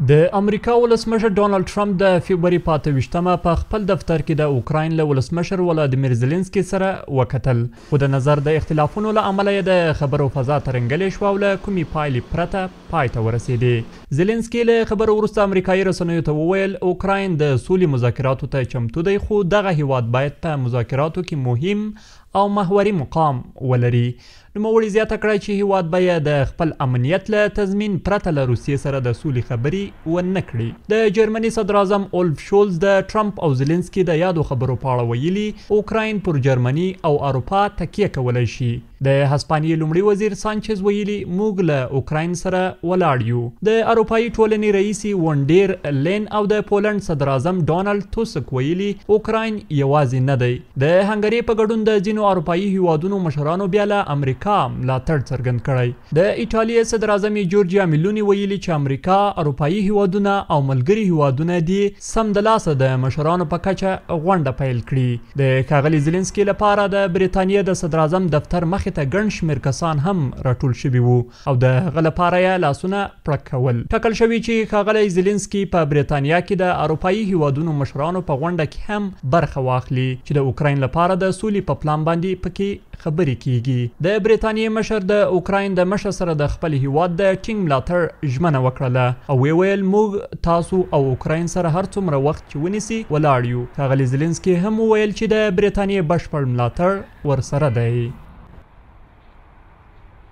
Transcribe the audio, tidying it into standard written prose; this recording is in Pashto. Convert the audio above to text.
د امریکا ولسمشر ډونالډ ټرمپ د فبروري په 28مه په خپل دفتر کې د اوکراین له ولسمشر ولادیمیر زیلینسکي سره وکتل، خو د نظر د اختلافونو له امله یې د خبرو فضا ترنګلې شوه او له کومې پایلې پرته پای ته ورسېدې. زیلینسکي له خبرو وروسته امریکایي رسنیو ته وویل، اوکراین د سولې مذاکراتو ته چمتو دی، خو دغه هیواد باید په مذاکراتو کې مهم او محوري مقام ولري. نوموړي زیاته کړه چې هیواد به یې د خپل امنیت له تضمین پرته له روسیې سره د سولې خبرې ونه کړي. د جرمني صدراعظم اولف شولز د ټرمپ او زیلینسکي د یادو خبرو په اړه ویلي، اوکراین پر جرمني او اروپا تکیه کولی شي. د هسپانیې لومړي وزیر سانچز ویلي، موږ له اوکراین سره ولاړ یو. د اروپایي ټولنې رئیس وونډیر لین او د پولنډ صدراعظم ډونالډ توسک ویلي، اوکراین یوازې نه دی. د هنګري په ګډون د ځینو اروپایي هیوادونو مشرانو بیا له امریکا ملاتړ څرګند کړی. د ایټالیا صدراعظمې جورجیا میلوني ویلي چې امریکا، اروپایي هیوادونه او ملګري هیوادونه دې سمدلاسه د مشرانو په کچه غونډه پیل کړي. د ښاغلي زیلینسکي لپاره د بریتانیا د صدراعظم دفتر مخې ته ګڼ شمېر کسان هم راټول شوي وو او د هغه لپاره یې لاسونه پړک کول. ټاکل شوې چې ښاغلی زیلینسکي په بریتانیا کې د اروپایي هیوادونو مشرانو په غونډه کې هم برخه واخلي چې د اوکراین لپاره د سولې په پلان باندې پکې خبرې کیږي. د بریتانیې مشر د اوکراین د مشر سره د خپل هیواد د ټینګ ملاتړ ژمنه وکړله او ویې ویل، موږ تاسو او اوکراین سره هر څومره وخت چې ونیسي ولاړ یو. ښاغلي زیلینسکي هم وویل چې د بریتانیې بشپړ ملاتړ ورسره دی.